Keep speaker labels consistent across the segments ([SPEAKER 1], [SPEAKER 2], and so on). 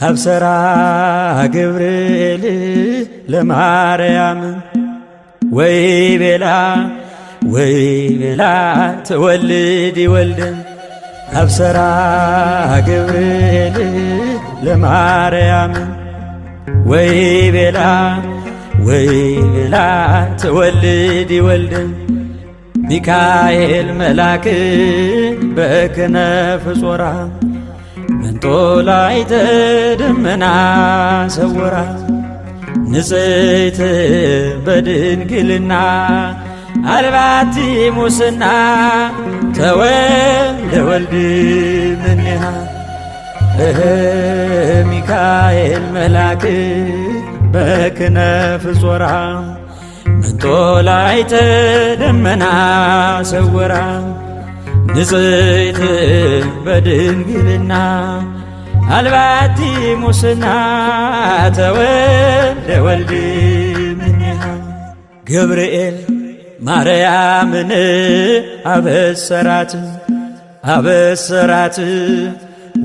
[SPEAKER 1] አብሰራ ገብርኤል ለማርያም ወይ ቤላ ወይ ቤላ ትወልድ ይወልድ አብሰራ ገብርኤል ለማርያም ወይ ቤላ ወይ ቤላ ትወልድ ይወልድ ሚካኤል መልአክ በክነፍ ጾራ መንጦላዕተ ደመና ሰውራ ንጽሕት በድንግልና አልባቲ ሙስና ተወልደ ወልድ እምኔሃ ሚካኤል መልአክ በክነፍ ጾራ መንጦላዕተ ደመና ሰውራ ንጽሕት በድንግልና አልባቲ ሙስና ተወልደ ወልድ እምኔሃ ገብርኤል ማርያምን አበሰራት አበሰራት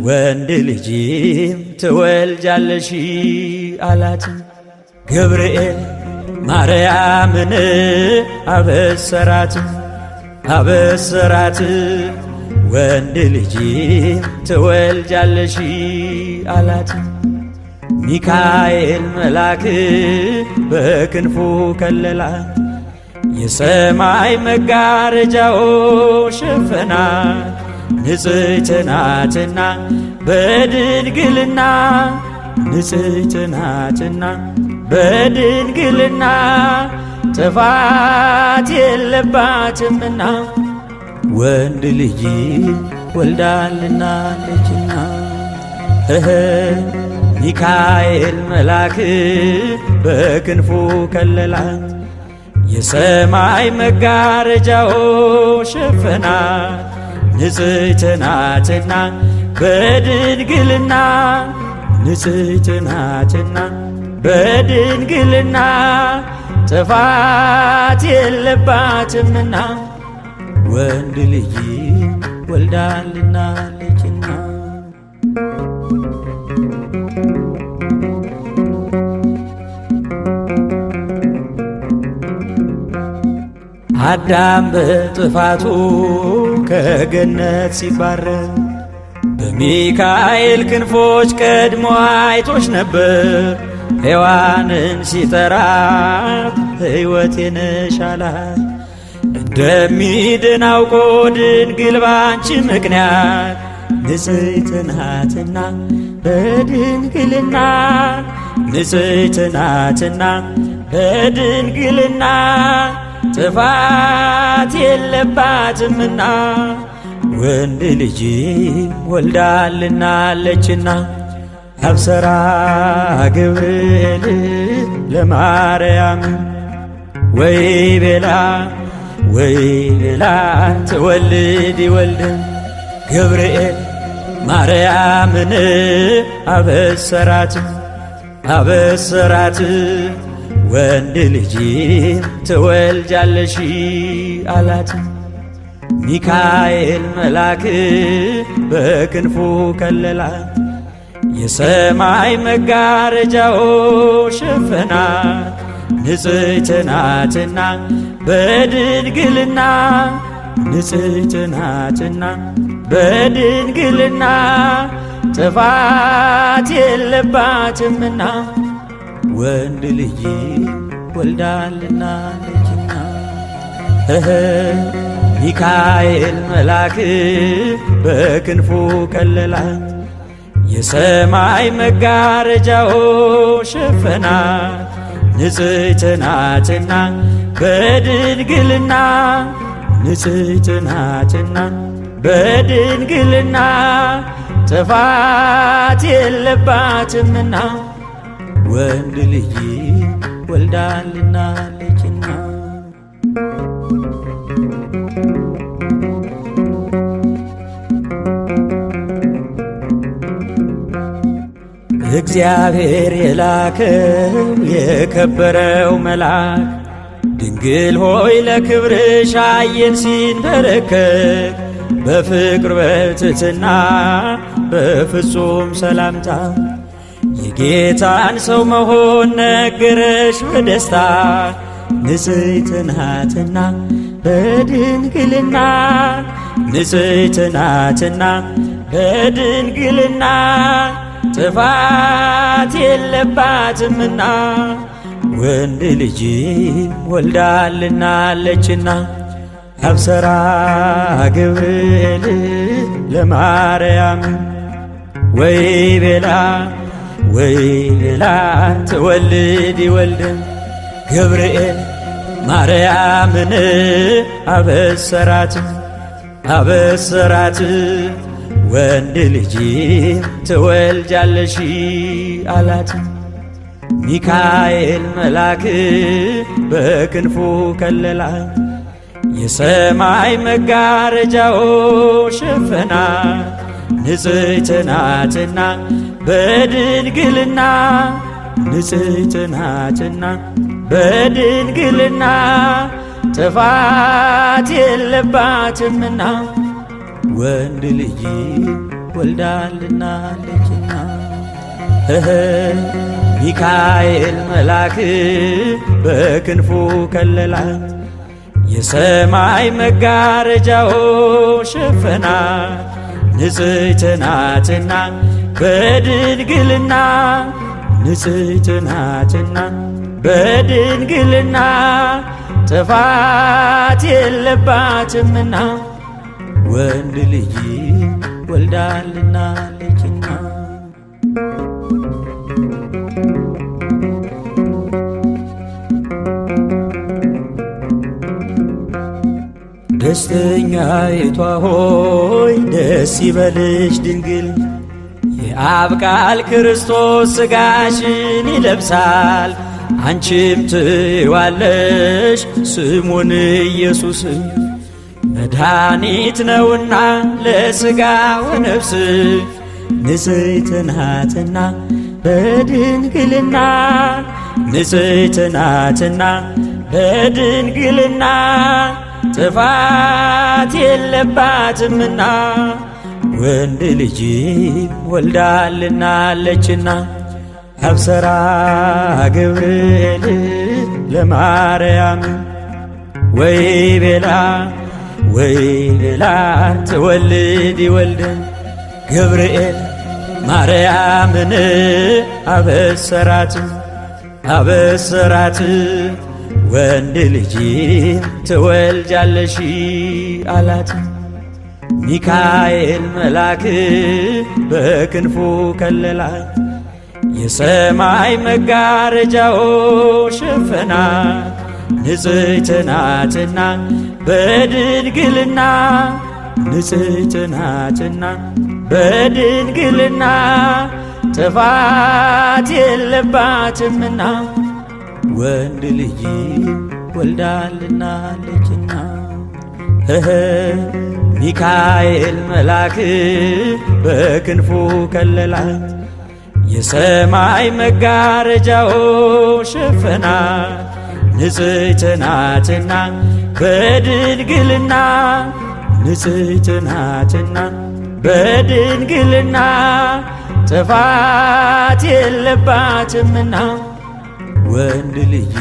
[SPEAKER 1] ወንድ ልጅም ትወልጃለሽ አላት። ገብርኤል ማርያምን አበሰራት አበሰራት ወንድ ልጅ ትወልጃለሽ አላት። ሚካኤል መልአክ በክንፉ ከለላት፣ የሰማይ መጋረጃው ሸፈናት። ንጽሕት ናትና በድንግልና ንጽሕት ናትና በድንግልና ጥፋት የለባትምና ወንድ ልጅ ወልዳልናለችና። ሚካኤል መልአክ በክንፉ ከለላት፣ የሰማይ መጋረጃው ሸፈናት። ንጽሕት ናትና በድንግልና ንጽሕት ናትና በድንግልና ጥፋት የለባትምና ወንድ ልጅ ወልዳልናለችና። አዳም በጥፋቱ ከገነት ሲባረር በሚካኤል ክንፎች ቀድሞ አይቶሽ ነበር። ሔዋንን ሲጠራት ሕይወቴ ነሽ አላት። እንደሚድን አውቆ ድንግል ባንቺ ምክንያት ንጽሕት ናትና በድንግልና ንጽሕት ናትና በድንግልና ጥፋት የለባትምና ወንድ ልጅ ወልዳልናለችና። አብሰራ ገብርኤል ለማርያም ወይ ቤላ ወይ ቤላ ትወልድ ይወልድ ገብርኤል ማርያምን አበሰራት አበሰራት ወንድ ልጅ ትወልጃለሽ አላት። ሚካኤል መልአክ በክንፉ ከለላት፣ የሰማይ መጋረጃው ሸፈናት። ንጽሕት ናትና በድንግልና ንጽሕት ናትና በድንግልና ጥፋት የለባትምና ወንድ ልጅ ወልዳልናለችና። ሚካኤል መልአክ በክንፉ ከለላት፣ የሰማይ መጋረጃው ሸፈናት። ንጽሕት ናትና በድንግልና ንጽሕት ናትና በድንግልና ጥፋት የለባትምና ወንድ ልጅ ወልዳልናለችና። እግዚአብሔር የላከው የከበረው መልአክ ድንግል ሆይ ለክብርሽ አየን ሲንበረከክ በፍቅር በትሕትና በፍጹም ሰላምታ የጌታን ሰው መሆን ነገረሽ በደስታ ንጽሕት ናትና በድንግልና ንጽሕት ናትና በድንግልና ጥፋት የለባትምና ወንድ ልጅ ወልዳልናለችና። አብሰራ ገብርኤል ለማርያም ወይ ቤላ ወይ ቤላ ትወልድ ይወልድ ገብርኤል ማርያምን አበሰራት አበሰራት ወንድ ልጅ ትወልጃለሽ አላት። ሚካኤል መልአክ በክንፉ ከለላት የሰማይ መጋረጃው ሸፈናት ንጽሕት ናትና በድንግልና ንጽሕት ናትና በድንግልና ጥፋት የለባትምና ወንድ ልጅ ወልዳልናለችና። ሚካኤል መልአክ በክንፉ ከለላት የሰማይ መጋረጃው ሸፈናት ንጽሕት ናትና በድንግልና ንጽሕት ናትና በድንግልና ጥፋት የለባትምና ወንድ ልጅ ወልዳልናለችና። ደስተኛይቷ ሆይ ደስ ይበልሽ ድንግል የአብ ቃል ክርስቶስ ሥጋሽን ይለብሳል አንቺም ትዋለሽ ስሙን ኢየሱስ መድኃኒት ነውና ለሥጋ ወነፍስ ንጽሕት ናትና በድንግልና ንጽሕት ናትና በድንግልና ጥፋት የለባትምና ወንድ ልጅ ወልዳልናለችና። አብሰራ ገብርኤል ለማርያም ወይ ቤላ ወይ ቤላ ትወልድ ይወልድ ገብርኤል ማርያምን አበሰራት አበሰራት ወንድ ልጅ ትወልጃለሽ አላት። ሚካኤል መልአክ በክንፉ ከለላት የሰማይ መጋረጃው ሸፈናት ንጽሕት ናትና በድንግልና ንጽሕት ናትና በድንግልና ጥፋት የለባትምና ወንድ ልጅ ወልዳልናለችና። ሚካኤል መልአክ በክንፉ ከለላት የሰማይ መጋረጃው ሸፈናት ንጽሕት ናትና በድንግልና ንጽሕት ናትና በድንግልና ጥፋት የለባትምና ወንድ ልጅ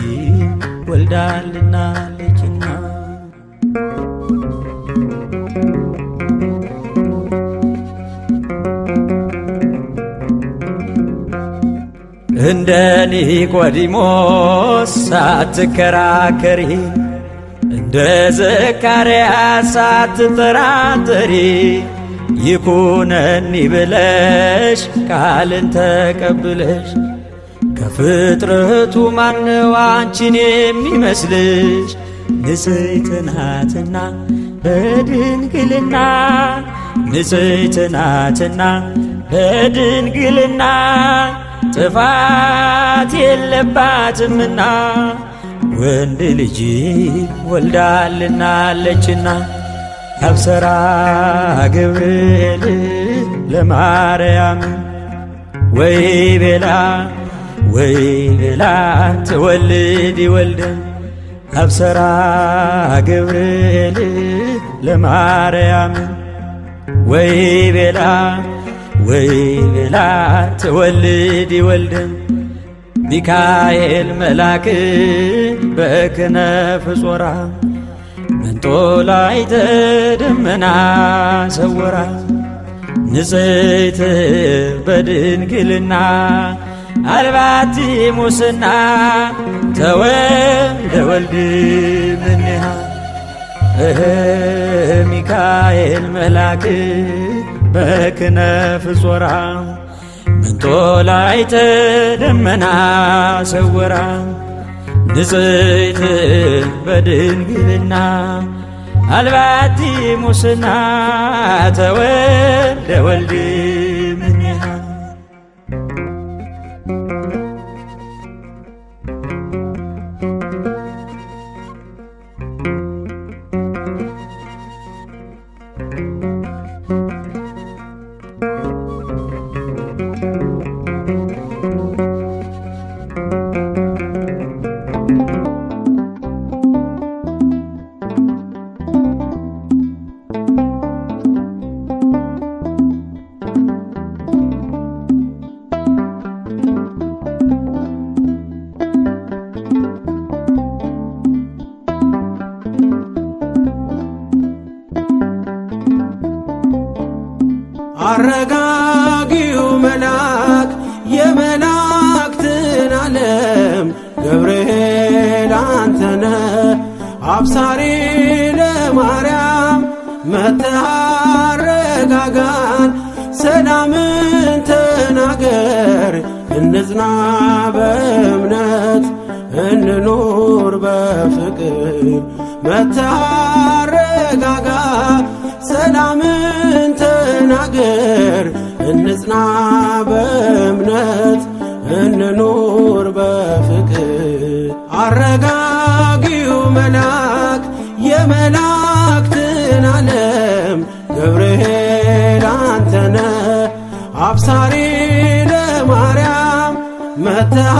[SPEAKER 1] ወልዳልናለችና። እንደ ኒቆዲሞስ ሳትከራከሪ እንደ ዘካርያስ ሳትጠራጠሪ ይኩነኒ ብለሽ ቃልን ተቀብለሽ ከፍጥረቱ ማነው አንቺን የሚመስልሽ? ንጽሕት ናትና በድንግልና ንጽሕት ናትና በድንግልና ጥፋት የለባትምና ወንድ ልጅ ወልዳልናለችና። አብሰራ ገብርኤል ለማርያም ወይ ቤላ ወይ ቤላ ትወልድ ይወልድ አብሰራ ገብርኤል ለማርያም ወይ ቤላ ወይ ቤላ ትወልድ ይወልድ ሚካኤል መልአክ በክነፍ ጾራ መንጦላዕተ ደመና ሰወራ ንጽሕት በድንግልና አልባቲ ሙስና ተወልደ ወልድ እምኔሃ ሚካኤል መልአክ በክነፍ ጾራ መንጦላዕተ ደመና ሰወራ ንጽሕት በድንግልና አልባቲ ሙስና ተወልደ ወልድ እምኔሃ።
[SPEAKER 2] አረጋጊው መልአክ የመላእክትን ዓለም ገብርኤል አንተነ አብሳሪ ለማርያም መጥተህ አረጋጋን፣ ሰላምን ተናገር፣ እንጽና በእምነት እንኑር በፍቅር። መጥተህ አረጋጋ፣ ሰላምን ተናገር፣ እንጽና በእምነት እንኑር በፍቅር። አረጋጊው መልአክ የመላእክትን ዓለም ገብርኤል አንተነ አብሳሪ ለማርያም መጥተህ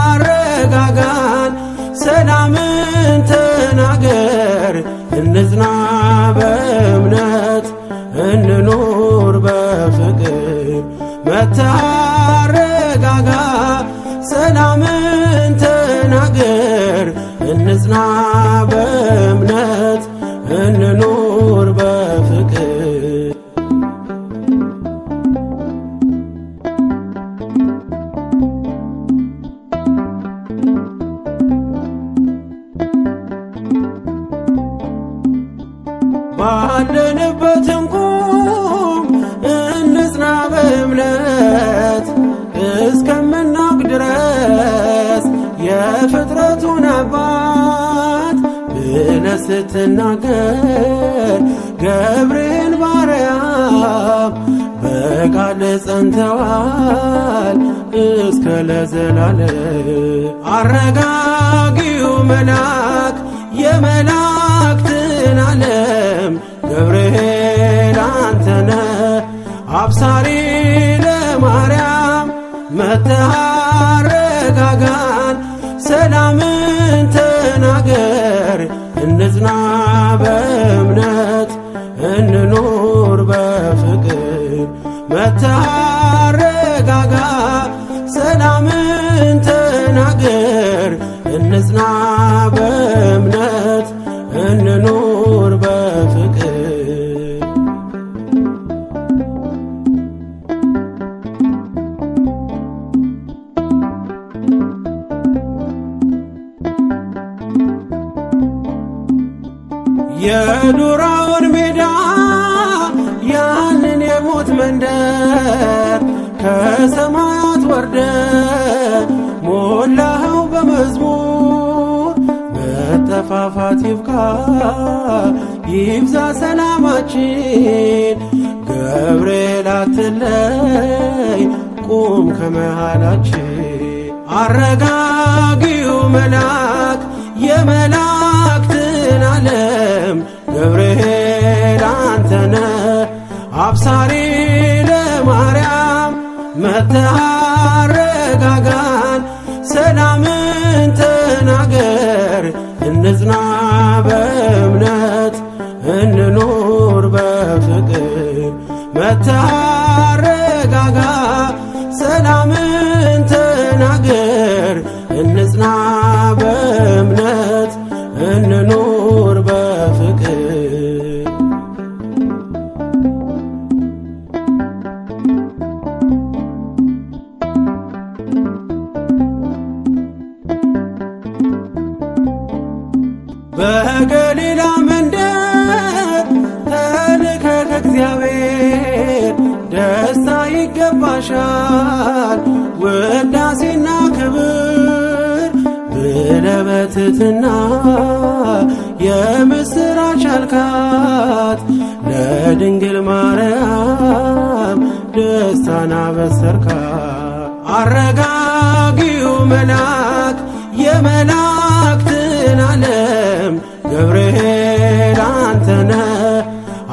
[SPEAKER 2] አረጋጋን፣ ሰላምን ተናገር፣ እንጽና በእምነት እንኑር በፍቅር። መጥተህ አረጋጋ፣ ሰላምን ተናገር፣ እንጽና በእምነት እንኑር በፍቅር። ባለንበት እንቁም እንጽና በእምነት እስከምናውቅ ድረስ የፍጥረቱን አባት ብለህ ስትናገር ገብርኤል ባርያም በቃል ጸንተዋል እስከ ለዘላለም። አረጋጊው መልአክ የመላእክትን ዓለም ገብርኤል አንተነ አብሳሪ ለማርያም መጥተህ አረጋጋን፣ ሰላምን ተናገር፣ እንጽና በእምነት እንኑር በፍቅር። መጥተህ አረጋጋ፣ ሰላምን ተናገር፣ እንጽና በእምነት እንኑር በፍቅር። የዱራውን ሜዳ ያንን የሞት መንደር ከሰማያት ወርደ ሞላኸው በመዝሙር። መጠፋፋት ይብቃ። ይብዛ ሰላማችን። ገብርኤል አትለይ ቁም ከመሃላችን። አረጋጊው መልአክ የመላእክትን ዓለም ገብርኤል አንተነ አብሳሪ ለማርያም መጥተህ አረጋጋን፣ ሰላምን ተናገር፣ እንጽና በእምነት እንኑር በፍቅር። መጥተህ አረጋጋ፣ ሰላምን ተናገር፣ እንጽና በእምነት እንኑር በፍቅር። በገሊላ መንደር ተልከ ከእግዚአብሔር ደስታ ይገባሻል ውዳሴና ክብር ብለህ በትሕትና የምስራች አልካት ለድንግል ማርያም ደስታን አበሰርካት። አረጋጊው መልአክ የመላእክትን ዓለም ገብርኤል አንተነ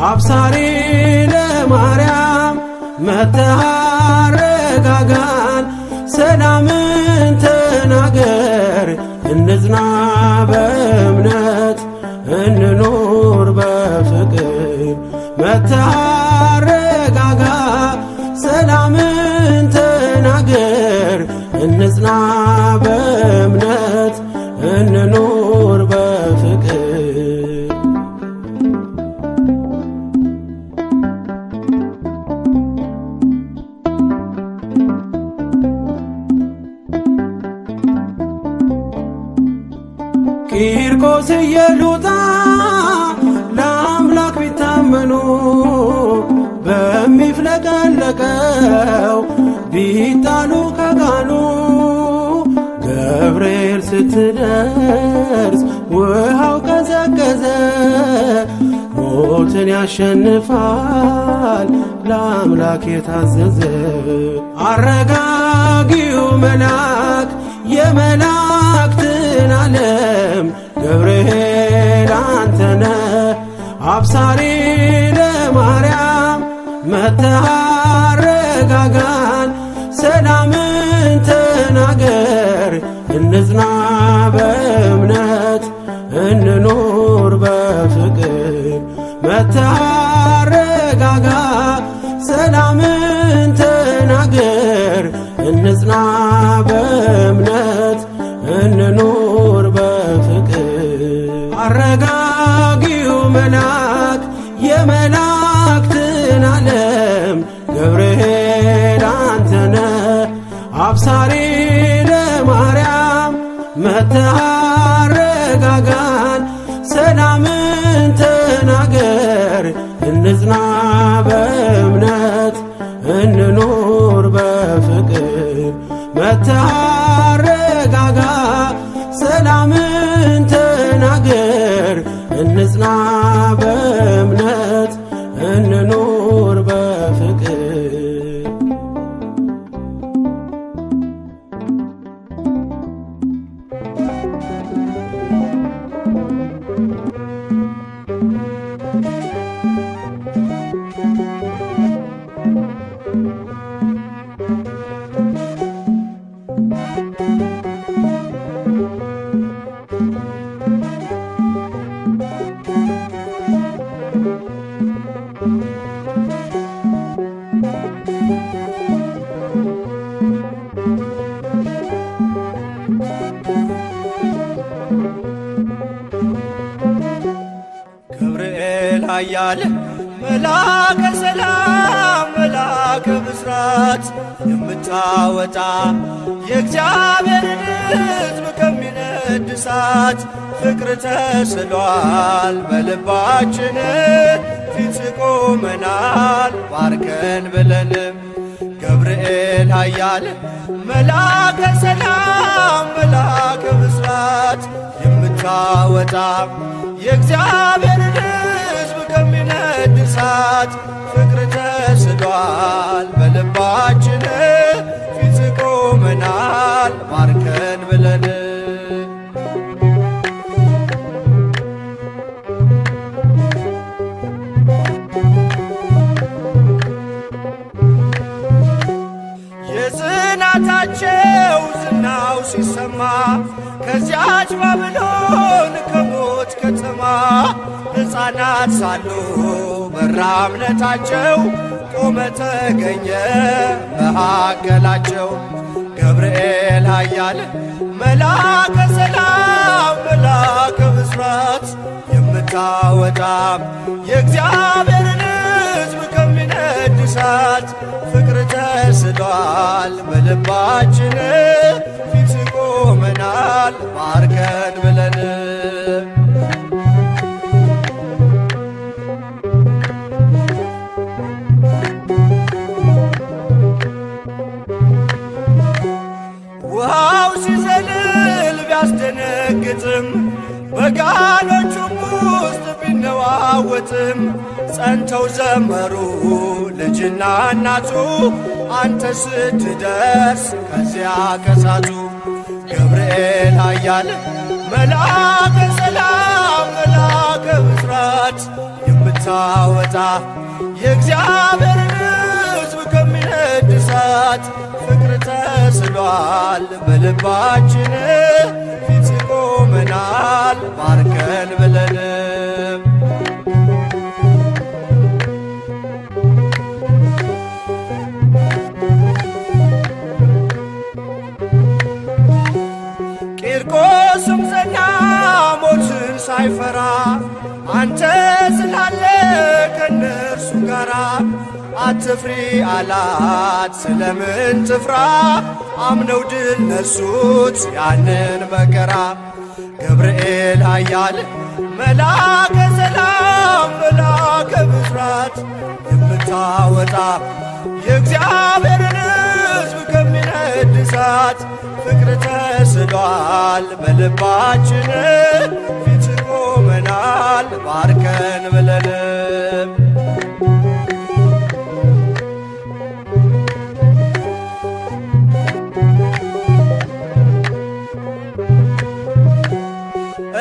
[SPEAKER 2] አብሳሪ ለማርያም መጥተህ አረጋጋን፣ ሰላምን ተናገር፣ እንጽና በእምነት እንኑር በፍቅር። መጥተህ አረጋጋ፣ ሰላምን ተናገር፣ እንጽና በእምነት እንኑር በፍቅር። ቂርቆስ ኢየሉጣ ለአምላክ ቢታመኑ በሚፍለቀለቀው ቢጣሉ ከጋኑ ገብርኤል ስትደርስ ውሃው ቀዘቀዘ። ሞትን ያሸንፋል ለአምላክ የታዘዘ። አረጋጊው መልአክ የመላእክትን ዓለም ገብርኤል አንተነ አብሳሪ ለማርያም መጥተህ አረጋጋን፣ ሰላምን ተናገር፣ እንጽና በእምነት እንኑር በፍቅር። መጥተህ አረጋጋ፣ ሰላምን ተናገር፣ እንጽና በእምነት እንኑር በፍቅር። አረጋጊው መልአክ የመላእክትን ዓለም ገብርኤል አንተነ አብሳሪ ለማርያም መጥተህ አረጋጋን፣ ሰላምን ተናገር፣ እንጽና በእምነት እንኑር በፍቅር። መጥተህ አረጋጋ፣ ሰላምን ተናገር፣ እንጽና በእምነት እንኑር በፍቅር።
[SPEAKER 3] ገብርኤል ኃያል መላከ ሰላም መላከ ብስራት የምታወጣ የእግዚአብሔርን ሕዝብ ከሚነድ እሳት ፍቅር ተስሏል በልባችን ፊት ቆመናል ባርከን ብለንም። ገብርኤል ኃያል መላከ ሰላም መላከ ብስራት የምታወጣ የእግዚአብሔርን ከሚነድ እሳት ፍቅር ተስሏል በልባችን ፊት ቆመናል ባርከን ብለን። የጽናታቸው ዝናው ሲሰማ ከዚያች ባቢሎን ከሞት ከተማ ሕፃናት ሳሉ በራ እምነታቸው ቆመ ተገኘ መካከላቸው። ገብርኤል ኃያል መልአከ ሰላም መልአከ ብስራት የምታወጣ የእግዚአብሔርን ሕዝብ ከሚነድ እሳት ፍቅር ተስሏል በልባችን ፊት ቆመናል ባርከን ብለን። ውሃው ሲዘልል ቢያስደነግጥም በጋኖቹም ውስጥ ቢነዋወጥም ጸንተው ዘመሩ ልጅና እናቱ አንተ ስትደርስ ከዚያ ከሳቱ። ገብርኤል ኃያል መልአከ ሰላም መልአከ ብስራት የምታወጣ የእግዚአብሔርን ሕዝብ ከሚነድ እሳት ፍቅር ተስሏል በልባችን ፊት ቆመናል ባርከን ብለን። ቂርቆስም ጸና ሞትን ሳይፈራ አንተ ስላለ ከእነርሱ ጋራ አትፍሪ አላት ስለምን ትፍራ አምነው ድል ነሱት ያንን መከራ። ገብርኤል ኃያል መልአከ ሰላም መልአከ ብስራት የምታወጣ የእግዚአብሔርን ሕዝብ ከሚነድ እሳት ፍቅር ተስሏል በልባችን ፊት ቆመናል ባርከን ብለን።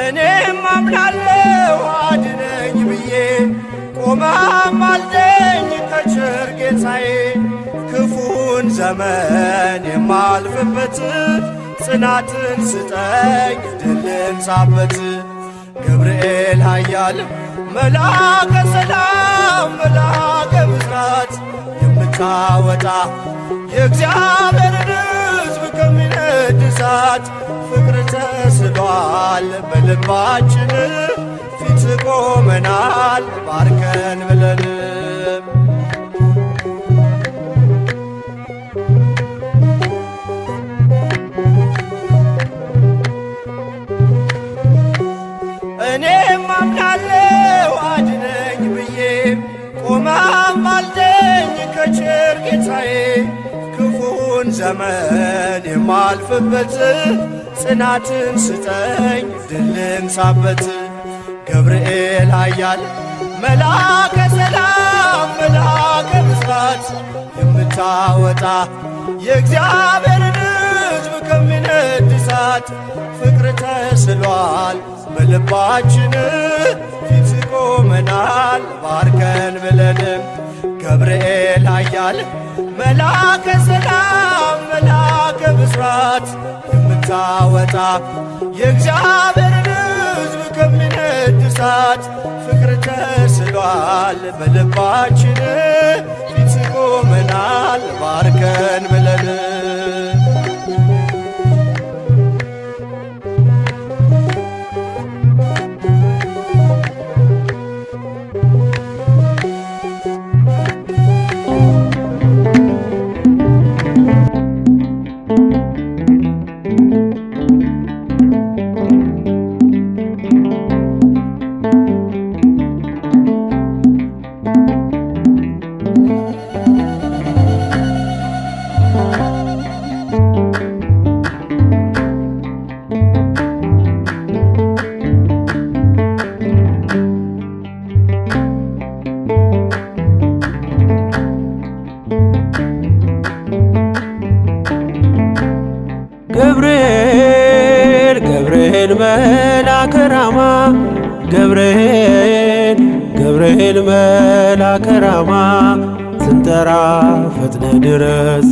[SPEAKER 3] እኔም አምናለሁ አድነኝ ብዬ ቆመም አልደኝ ከቸር ጌታዬ ክፉን ዘመን የማልፍበት ጽናትን ስጠኝ ድል ልንሳበት። ገብርኤል ኃያል መልአከ ሰላም መልአከ ብስራት የምታወጣ የእግዚአብሔርን ሕዝብ ከሚነድ እሳት ፍቅር ተስሏል በልባችን ፊት ቆመናል ባርከን ብለን። እኔም አምናለሁ አድነኝ ብዬ ቆመም አልደኝ ከቸር ጌታዬ ክፉን ዘመን የማልፍበት ጽናትን ስጠኝ ድል ልንሳበት። ገብርኤል ኃያል መልአከ ሰላም መልአከ ብስራት የምታወጣ የእግዚአብሔርን ሕዝብ ከሚነድ እሳት ፍቅር ተስሏል በልባችን ፊት ቆመናል ባርከን ብለን። ገብርኤል ኃያል መልአከ ሰላም መልአከ ብስራት የምታወጣ የእግዚአብሔርን ሕዝብ ከሚነድ እሳት ፍቅር ተስሏል በልባችን ፊት ቆመናል ባርከን ብለን።
[SPEAKER 2] ገብርኤል ገብርኤል መልአከ ራማ ገብርኤል ገብርኤል መልአከ ራማ ስንጠራ ፈጥነ ድረስ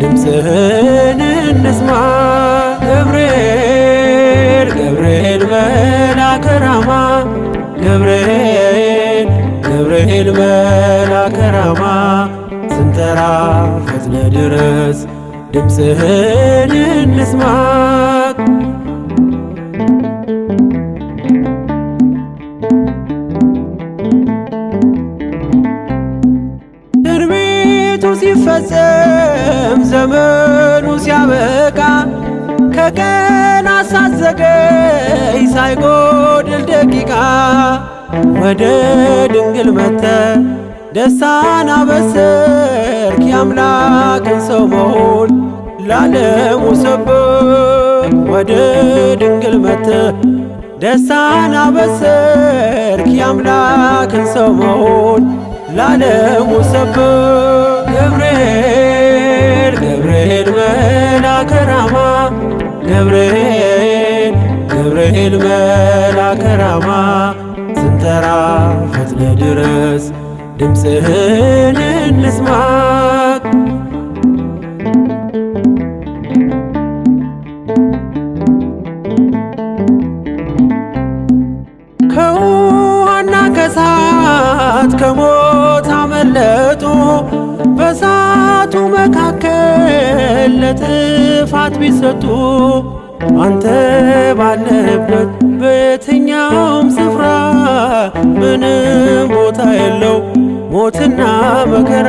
[SPEAKER 2] ድምፅህን እንስማ። ገብርኤል ገብርኤል መልአከ ራማ ገብርኤል ገብርኤል መልአከ ራማ ስንጠራ ፈጥነ ድረስ ድምፅህን እንስማ። ትንቢቱ ሲፈጸም ዘመኑ ሲያበቃ ከቀናት ሳትዘገይ ሳይጎድል ደቂቃ ወደ ድንግል መጥተ ደስታን አበሰርክ የአምላክን ሰው መሆን ለዓለሙ ሰበክ። ወደ ድንግል መጥተ ደስታን አበሰርክ የአምላክን ሰው መሆን ለዓለሙ ሰበክ። ገብርኤል ገብርኤል መልአከ ራማ ገብርኤል ገብርኤል መልአከ ራማ ስንጠራ ፈጥነ ድረስ ድምፅህን እንስማ። ከውሃና ከሳት ከሞት አመለጡ በሳቱ መካከል ለጥፋት ቢሰጡ አንተ ባለህበት በየትኛውም ስፍራ ምንም ቦታ የለው ሞትና መከራ።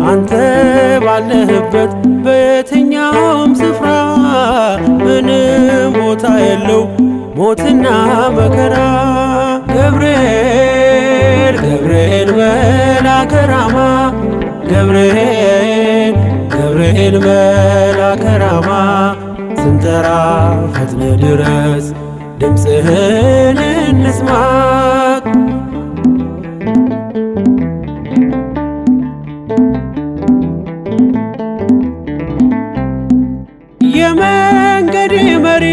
[SPEAKER 2] አንተ ባለህበት በየትኛውም ስፍራ ምንም ቦታ የለው ሞትና መከራ። ገብርኤል ገብርኤል መልአከ ራማ ገብርኤል ገብርኤል መልአከ ራማ ስንጠራ ፈጥነ ድረስ ድምፅህን እንስማ። የመንገድ መሪ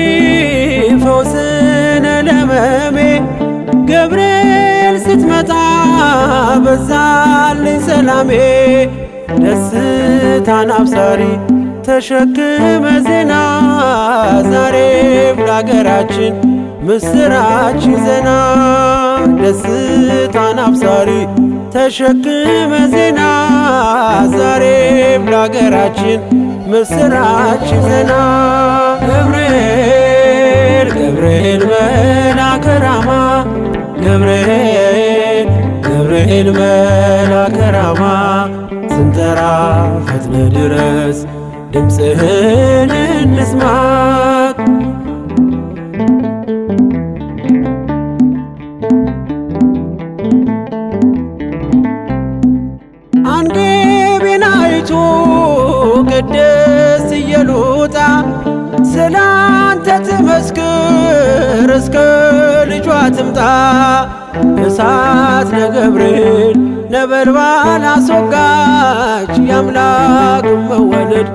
[SPEAKER 2] ፈውስነ ለመሜ ገብርኤል ስትመጣ በዛልኝ ሰላሜ። ደስታን አብሳሪ ተሸክመ ዜና ዛሬም ለአገራችን ምስራች ዜና። ደስታን አብሳሪ ተሸክመ ዜና ዛሬም ለአገራችን ምስራች ዜና። ገብርኤል ገብርኤል መልአከ ራማ ገብርኤል ገብርኤል መልአከ ራማ ስንጠራ ፈጥነ ድረስ ድምፅህን እንስማ። አንጌቤናይቱ ቅድስት ኢየሉጣ ስላንተ ትመስክር እስከ ልጇ ትምጣ። እሳት ለገብርኤል ነበልባል አስወጋች የአምላክ መወለድ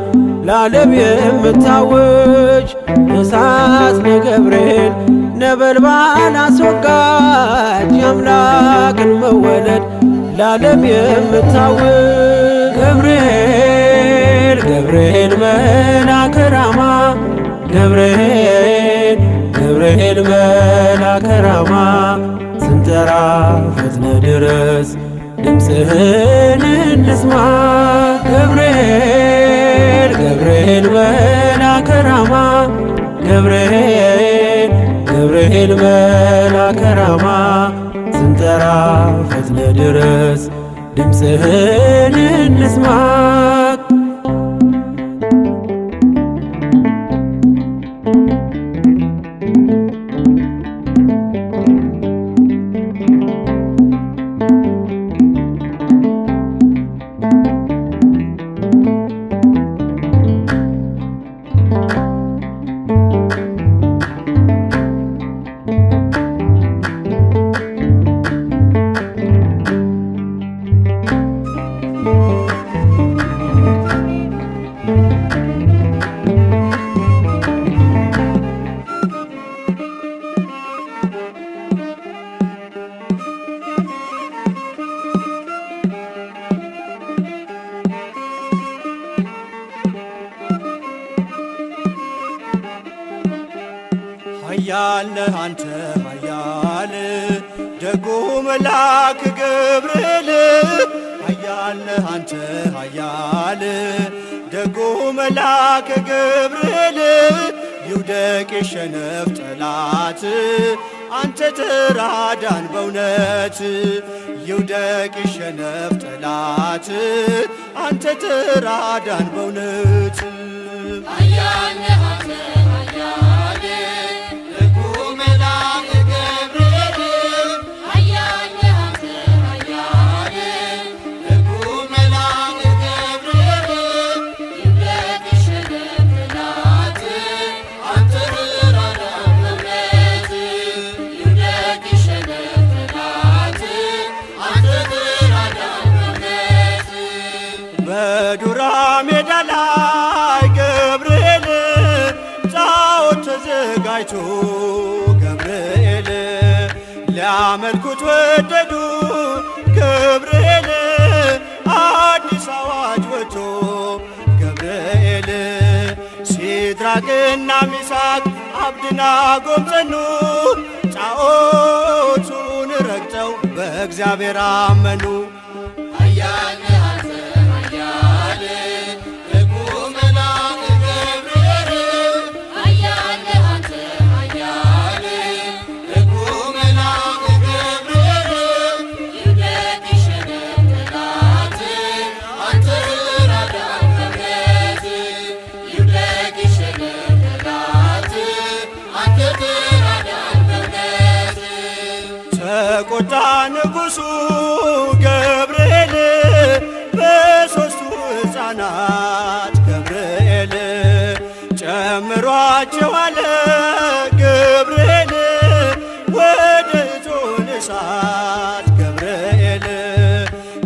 [SPEAKER 2] ለዓለም የምታውጅ። እሳት ለገብርኤል ነበልባል አስወጋች የአምላክን መወለድ ለዓለም የምታውጅ። ገብርኤል ገብርኤል መልአከ ራማ ገብርኤል ገብርኤል መልአከ ራማ ስንጠራ ፈጥነ ድረስ ድምፅህን እንስማ። ገብርኤል ገብርኤል መልአከ ራማ ገብርኤል ገብርኤል መልአከ ራማ ስንጠራ ፈጥነ ድረስ ድምፅህን እንስማ።
[SPEAKER 3] ኃያል ነህ አንተ ኃያል ደጉ መልአክ ገብርኤል ኃያል ነህ አንተ ኃያል ደጉ መልአክ ገብርኤል ይውደቅ ይሸነፍ ጠላት አንተ ተራዳን በእውነት ይውደቅ ይሸነፍ ጠላት አንተ ተራዳን በእውነት
[SPEAKER 4] ኃያል ነህ አንተ ኃያል ደጉ መልአክ ገብርኤል ኃያል ነህ አንተ ኃያል ደጉ መልአክ ገብርኤል ይውደቅ ይሸነፍ ጠላት አንተ ተራዳን በእውነት ይውደቅ ይሸነፍ ጠላት አንተ ተራዳን በእውነት
[SPEAKER 3] በዱራ ሜዳ ላይ ገብርኤል ጣዖት ተዘጋጅቶ ገብርኤል ሊያመልኩት ወደዱ ገብርኤል አዲስ አዋጅ ወጥቶ ገብርኤል ሲድራቅና ሚሳቅ አብድናጎም ጸኑ ጣዖቱን ረግጠው በእግዚአብሔር አመኑ።
[SPEAKER 4] ኃያል ነህ አንተ ኃያል ደጉ መልአክ ገብርኤል ኃያል ነህ አንተ ኃያል ደጉ መልአክ ገብርኤል ይውደቅ ይሸነፍ ጠላት አንተ ተራዳን በእውነት ይውደቅ ይሸነፍ ጠላት አንተ ተራዳን በእውነት
[SPEAKER 3] ተቆጣ ንጉሡ ገብርኤል በሦስቱ ሕፃናት ገብርኤል ጨምሯቸው አለ ገብርኤል ወደ እቶነ እሳት ገብርኤል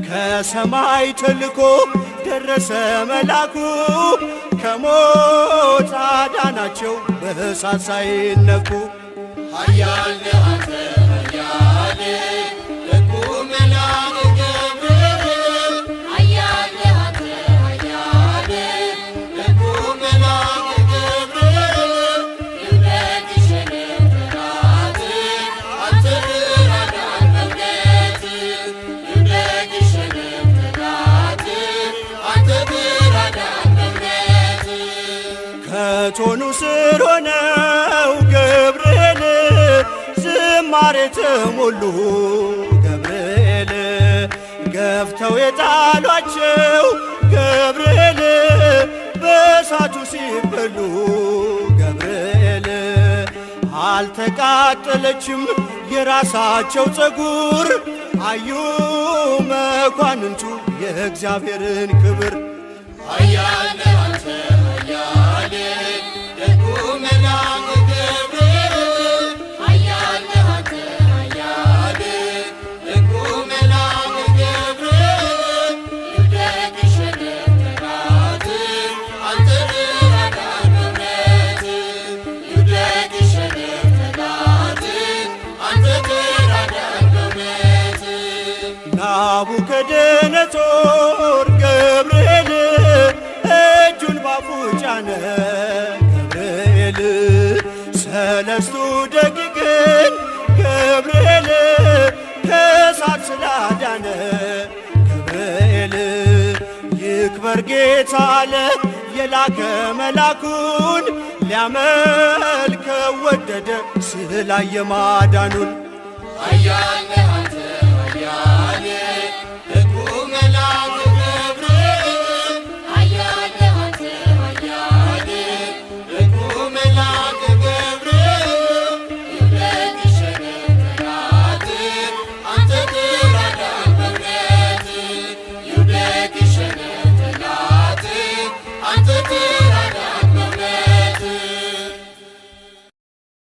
[SPEAKER 3] ከሰማይ ተልኮ ደረሰ መላኩ ከሞት አዳናቸው በእሳት ሳይነኩ።
[SPEAKER 4] ኃያል ነህ አንተ ኃያል ደጉ መልአክ ገብርኤል ኃያል ነህ አንተ ኃያል ደጉ መልአክ ገብርኤል ይውደቅ ይሸነፍ ጠላት አንተ ተራዳን በእውነት ይውደቅ ይሸነፍ ጠላት አንተ ተራዳን በእውነት
[SPEAKER 3] ከቶኑ ስር ሆነው ገብርኤል ዝማሬ ተሞሉ ገብርኤል ገፍተው የጣሏቸው ገብርኤል በእሳቱ ሲበሉ ገብርኤል አልተቃጠለችም የራሳቸው ፀጉር አዩ መኳንንቱ የእግዚአብሔርን ክብር።
[SPEAKER 4] ኃያል ነህ አንተ ኃያል ደጉ መልአክ ገብርኤል ኃያል ነህ አንተ ኃያል ደጉ መልአክ ገብርኤል ይውደቅ ይሸነፍ ጠላት አንተ ተራዳን በእውነት ይውደቅ ይሸነፍ ጠላት አንተ ተራዳን በእውነት
[SPEAKER 3] ናቡከደነጾር ገብርኤል እጁን ባፉ ጫነ ገብርኤል ሰለስቱ ደቂቅን ገብርኤል ከእሳት ስላዳነ ገብርኤል ይክበር ጌታ አለ የላከ መላኩን ሊያመልከው ወደደ ስላየ ማዳኑን።
[SPEAKER 4] ኃያል ነህ